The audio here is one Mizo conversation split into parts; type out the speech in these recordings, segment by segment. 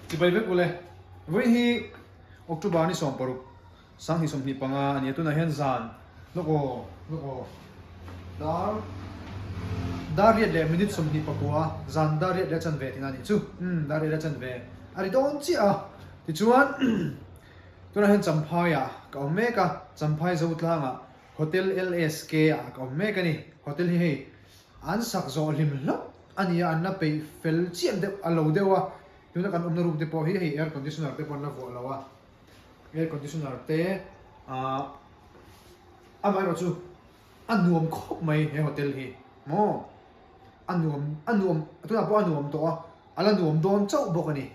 Chibai vek ule. Vawiin hi October ni 16 2025 a ni a, tunah hian zan lawk aw lawk aw dar dar riat leh minute 24 zan dar riat leh chanve tina nih chu umm dar riat leh chanve a ri dawn chiah a tichuan tunah hian Champhai ah ka awm mek a Champhai Zotlangah Hotel LSK ah ka awm mek a ni hotel hi hei an sak zawh hlim hlauh a ni a an la peih fel chiah deuh a lo deuh a tuna kan awmna room te pawh hi hei air conditioner te pawh an la vuah lo a air conditioner te ah amaherawh chu a nuam khawp mai he hotel hi maw a nuam a nuam tunah pawh a nuam tawh a a la nuam dawn chauh bawk a ni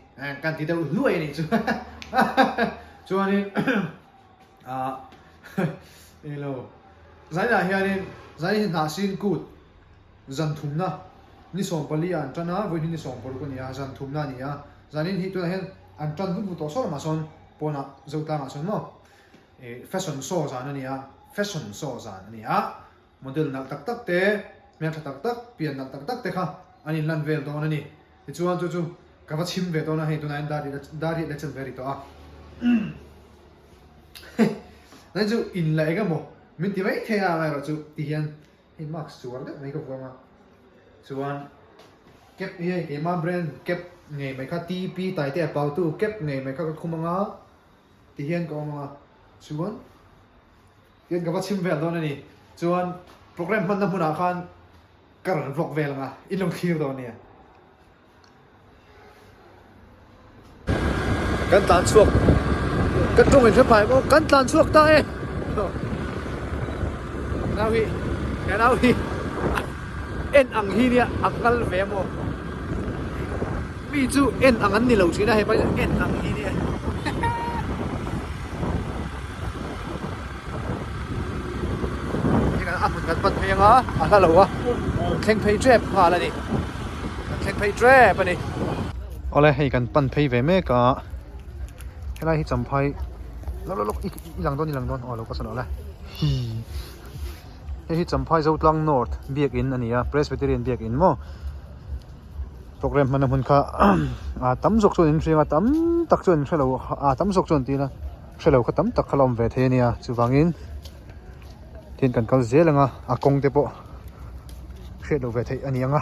kan ti deuh hluai a nih chu chuanin ah englo zainah hianin zain hi hnah sin kut zan thumna ni 14 ah an tan a vawiin hi ni 16 a ni a zan thumna a ni a zanin hi tunah hian an tan vut vut tawh sawt lamah sawn pawnah Zotlangah sawn maw ih fashion show zan a ni a fashion show zan a ni a model nalh tak tak te hmeltha tak tak pian nalh tak tak te kha an inlan vel dawn a ni tichuan chu chu ka va chhim ve dawn a hei tunah hian dar dar riat leh chen ve a ri tawh a nai chu inla eng emaw min ti mai thei a amaherawhchu ti hian Hei mask chuar deuh mai ka vuang a, chuan cap hi hei keima brand cap ngei mai kha TP Taite a pautu cap ngei mai kha ka khum anga tihian ka awm anga chuan tihian ka va chhim vel dawn a ni chuan program hmanna hmunah khan ka rawn vlog vel anga in lo thlir dawn nia. Kan tlan chhuak ka tawng in hre phai maw kan tlan chhuak ta e nau hi ka nau hi en ang hi nia a kal ve maw mi chu en ang an ni lo thin a hepa hi en ang hi nia a hmun kan pan phei anga a hla lo a thleng phei tep nghal a ni kan thleng phei tep a ni awle hei kan pan phei ve mek a helai hi champhai lawk lawk lawk i lang dawn i lang dawn aw lo ka sawn awle hi hei hi champhai zotlang north biakin a ni a presbyterian biakin maw Program hmanna hmun kha a tam zawk chuan in hria a tam tak chuan in hrelo a tam zawk chuan tih ila hrelo kha tam tak kha la awm ve thei a nia chuvangin tin kan kal zel anga a kawng te pawh hriat loh ve theih a ni ang a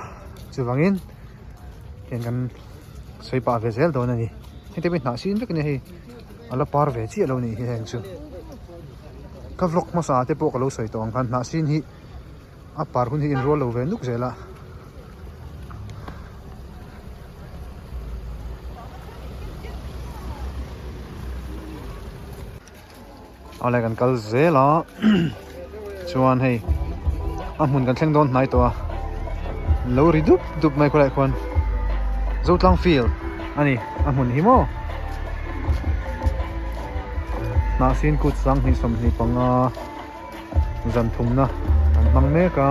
chuvangin tian kan sawi pah ve zel dawn a ni heng te pawh hi hnah sin vek a nia hei a la par ve chiah lo a nih hi heng chu ka vlog hmasa te pawh ka lo sawi tawh ang khan hnah sin hi. A par hun hi inrual lo ve nuk zel a. Awle kan kal zel a chuan hei a hmun kan thleng dawn hnai tawh a lo ri dup dup mai khawlaiah khuan Zotlang field a ni a hmun hi maw hnahsin kut 2025. Zan thumna an hmang mek a,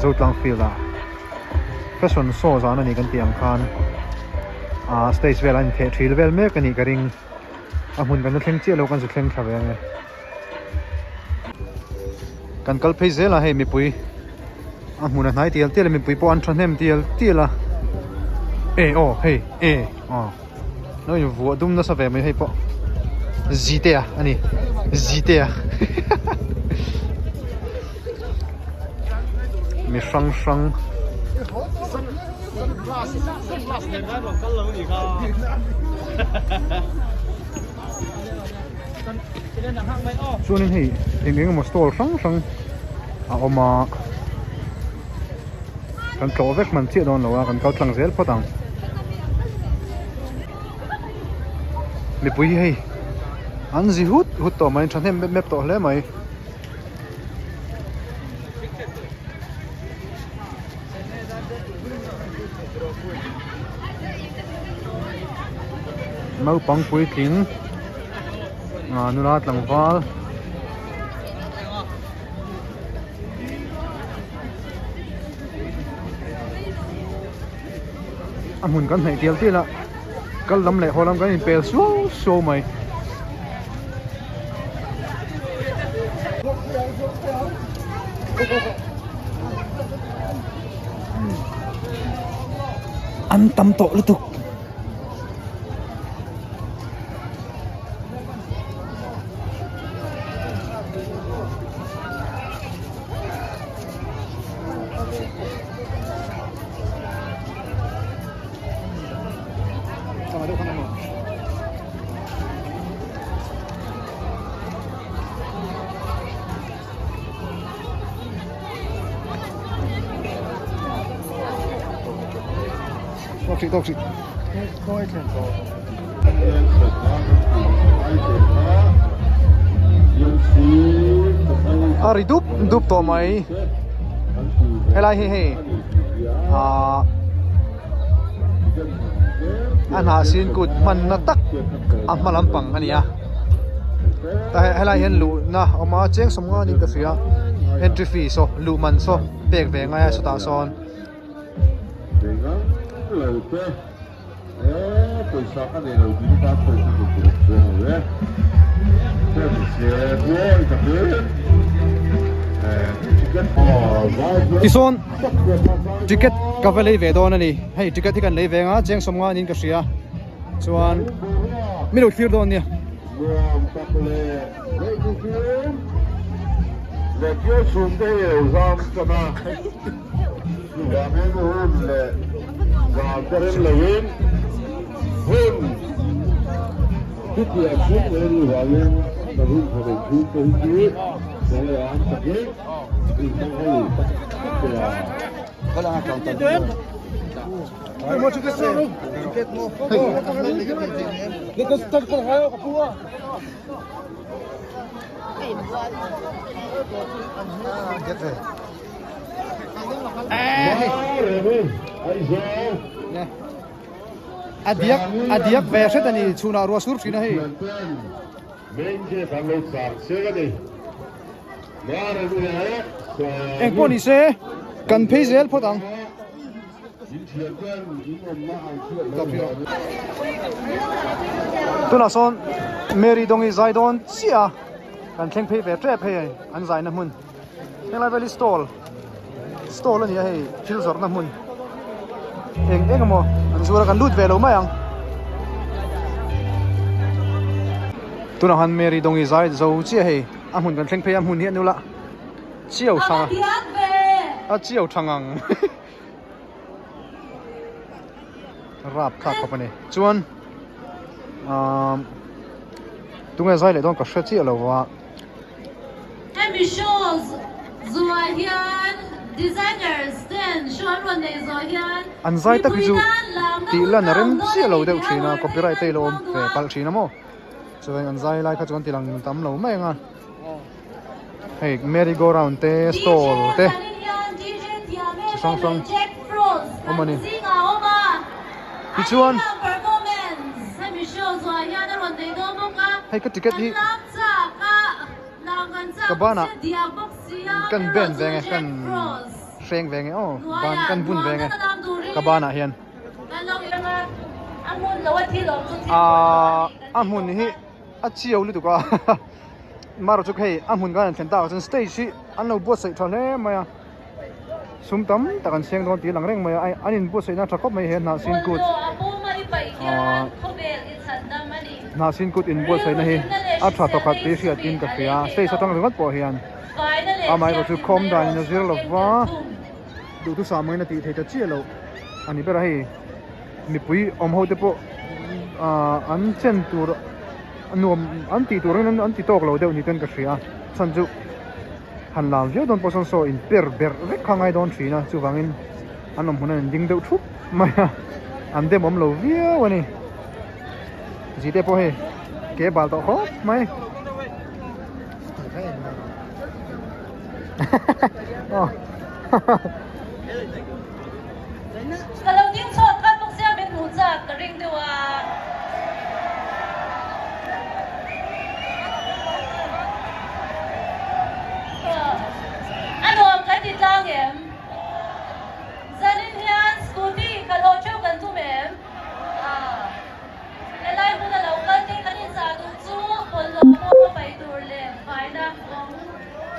Zotlang field ah fashion show zan a ni kan tih ang khan ah stage velah an intheh thil vel mek a nih ka ring, a hmun kan la thleng chiah lo kan zu thleng thla ve ang e. Kan kal phei zel a hei mipui a hmun a hnai tial tial a mipui pawh an thahnem tial tial a e aw hei e aw. Lo in vuah dum nasa ve mai hei pawh Zitea a ni Zitea mi hrang hrang chuanin hei eng eng emaw stall hrang hrang a awm a. Kan tlawh vek hman chiah dawn lo a, kan kal tlang zel phawt ang. Mipui hi hei an zi hut hut tawh mai, thahnem mep mep tawh hle mai. Naupang puitling ah nula tlangval. A hmun kan hnaih tial tial a kal lam leh haw lam kan inpel suau suau mai. An tam tawh lutuk. A ri dup dup tawh mai helai hi hei ahh a hnah sin kut hmanna tak a hma lampang a ni a helai hian luhna a awm a cheng sawmnga niin ka hria entry fee saw luh man saw pek ve ngai a sawtah sawn. Tisawn ticket ka va lei ve dawn a ni hei ticket hi kan lei ve ang a cheng sawmnga niin ka hria chuan mi lo thlir dawn nia. Chuvangin hun leh zan te rem loin hun chutiang chhung leh ni vangin kan hun tha nei chhung te hi chu chawl an takin in hmang ho tak tak te a. A diak a diak ve hret a ni chhunah ruah sur thin a hei. Eng pawh ni se kan phei zel phawt ang. Tunah sawn Mary Dawngi zai dawn chiah a kan thleng phei ve tep hei an zaina hmun. Helai vel hi stall stall a ni a hei thil zawrhna hmun eng eng emaw an zuar a kan lut ve lo mai ang tunah khan Mary Dawngi zai zo chiah hei a hmun kan thleng phei a hmun hi a nula chiau thang a chiau thang ang rap thlak khawp a ni chuan ahh tunge zai leh dawn ka hre chiah lo a. Hemi show zuah hian designers ten show an rawn nei zawh hian An zai tak hi mipui chu tan lamna tih hun lan a a rem awm dawn chiah a lo ni deuh tih a thin a rawn copyright te hmang ilo awm duh ve a. palh thin a maw chuan an zai lai kha chuan ti lang tam lo mai ang a hei merry go round te DJ stall te zanin hian DJ thiam chi em hrang em hrang leh Jack Frost awm a kan ni zingah a awm a. Tichuan. An performance hemi show zuah hian a rawn nei dawn bawk a. Hei ka ticket hi. Kan lam chak a, lam kan chak Ka banah sia diak bawk sia kan erawh ben chu veng e Jack kan Frost hreng veng e aw ban hnuaiah kan bun nuam veng e taka lam turin ka banah hian. kan lo irang a, a hmun lo a thil awm chu thil Aaa pawimawh a ni kan a ti hmun bawk hi a. a chiau lutuk a marawh chu hei a hmun kan han thlen takah chuan stage hi an lo buatsaih tha hle mai a. Sum tam tak an seng dawn tih a lang reng mai a, an inbuatsaih na tha khawp mai he hnahsin kut aah hnahsin kut inbuatsaih na hi a tha tawkhat tih hriat in ka hria stage atang ringawt pawh hian amaherawh chu khawm dan in a zir lova duhthusam angin a tih theih ta chiah loh a ni ber a hei mipui awm ho te pawh aah an chen tur nuam an tih tur angin an ti tawk lo deuh ni ten ka hria chhan chu. Han lam viau dawn pawh sawn saw in per berh vek kha ngai dawn thin a, chuvangin an awm hmun an inding deuh thup mai a, an dem awm lo viau a ni. Zite pawh hei ke bal tawh khawp mai. Ka lo ding chhuak khan bawk sia min hmuh chak ka ring deuh a. A nuam kan ti tlang em? Zanin hian scooty khalh haw theuh kan tum em? Helai hmun a lo kal te kan inzah duh chu bawlhhlawh pawh a paih tur leh faina awm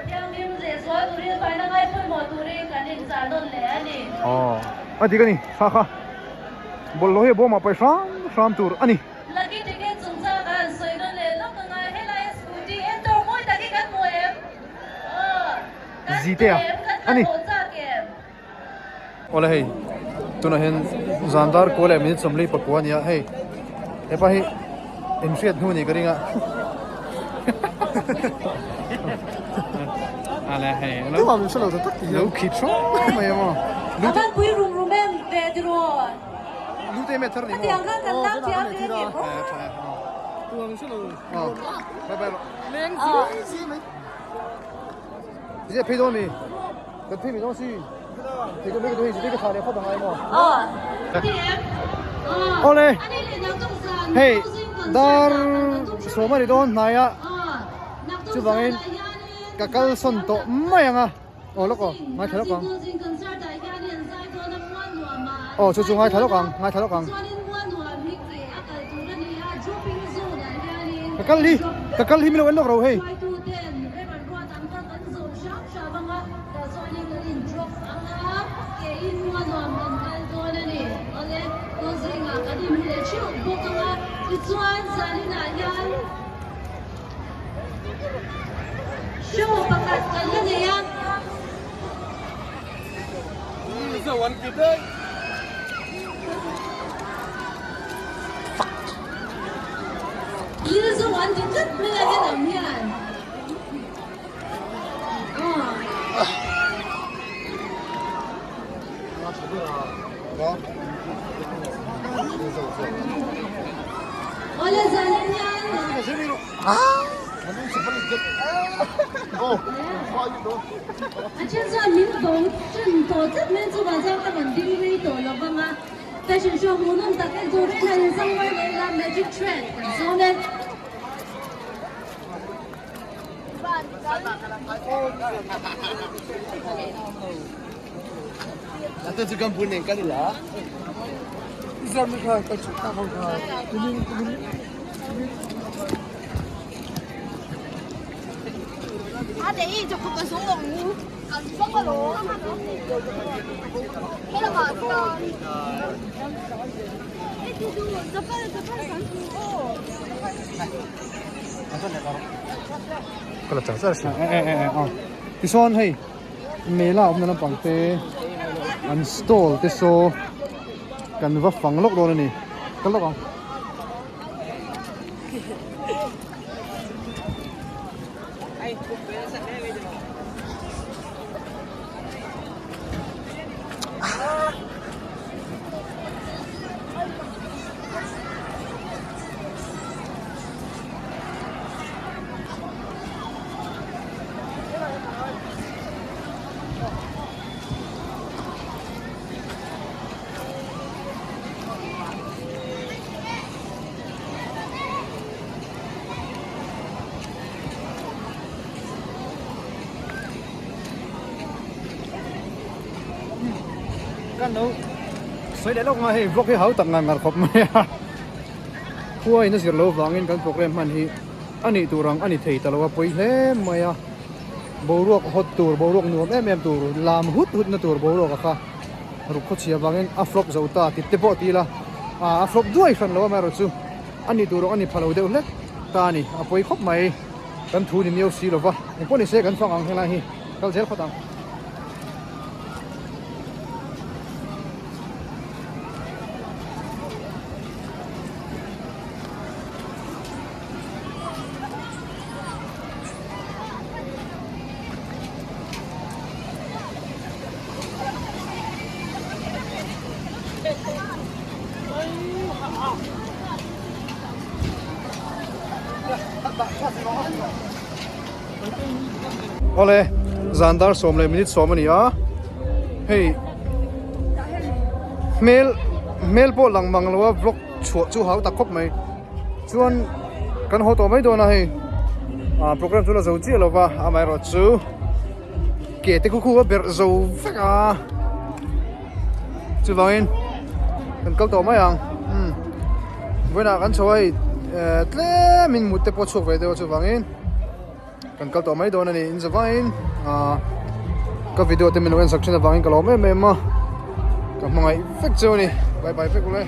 thianghlim leh zual turin faina ngaipawimawh turin kan inzah nawn leh a ni. Aw, a dik a ni, kha kha. Bawlhhlawh hi a bawmah paih hram hram tur a ni. Lucky ticket chungchang ah an sawi nawn leh lawk ang a, helai scooty en tur mawi tak hi kan hmu em? Aw, kan Zite a hmu em? Kan a ni. hnathawh chak em? Awle hei, tunah hian zan dar kua leh minute sawmli pakua a ni a, hei hepa hi inhriat hnu nih ka ring a. Awle hei, Tumah min hre lo ta tak ti hian. Lo khit hrawk mai a maw. A van pui rum rum em ve tiraw? Lute me thar ni maw? Khatiang khan kan lak thiam ve nge maw? Tumah min hre lo. Bye bye rawh. Leng zi mai. Zia phei dawn mi. Kan phei mi dawn si. Thei ka mei ka hei ka tha leh phawt angai maw? Awle. Hei dar sawm a ni dawn hnai a. Chuvangin ka kal sawn tawh mai ang a. Aw lawk aw ngaithla lawk ang. Aw chu chu ngaithla lawk ang ngaithla lawk ang. Ka kal hi ka kal hi min lo en lawk ro hei. Show pakhat kan la nei a. Lilzo an ti tlat mai a helam hian. Awle zanin hian. A then chuan min bo ṭan tawh tlat mai chuvang chuan ka rawn ding rei tawh lo vang a, fashion show hmuhnawm tak en turin han inzangvar leh ila magic trend kan zawn e. Ka la char char si. Tichuan hei mela awmna lampang te an stall te saw kan va fang lawk dawn a ni. Kal lawk ang. Kan lo sawi leh lawk mai hei vlog hi hau tak ngar ngar khawp mai a khua in a zir loh vangin kan program hman hi a nih tur ang a ni thei ta lo a pawi hle mai a boruak hawt tur boruak nuam em em tur lam hut hut na tur boruak a kha. Ruk khawchhia vangin a flop zo ta tih te pawh ti ila, a flop duai hran lo amaherawh chu a ni tur a ni pha lo deuh hlek ta a ni, a pawi khawp mai kan thu ni miau si lova engpawh ni se kan fang ang helai hi kal zel phawt ang. Awle zan dar sawm leh minute sawm a ni a hei hmel hmel pawh lang mang lo a vlog chhuah chu hau tak khawp mai chuan kan haw tawh mai dawn a hei ah program chu la zo chiah lo va amaherawh chu. Ke te khu khu a berh zo vek a chuvangin kan kal tawh mai ang umm vawiinah kan chho a hei eh tlemin mut te pawh a chhuak ve deuh a chuvangin kan kal tawh mai dawn a ni in zavaiin ah ka video te min lo en sak thin avangin ka lawm em em a. Ka hmangaih vek cheu a ni. Bye bye vek ule.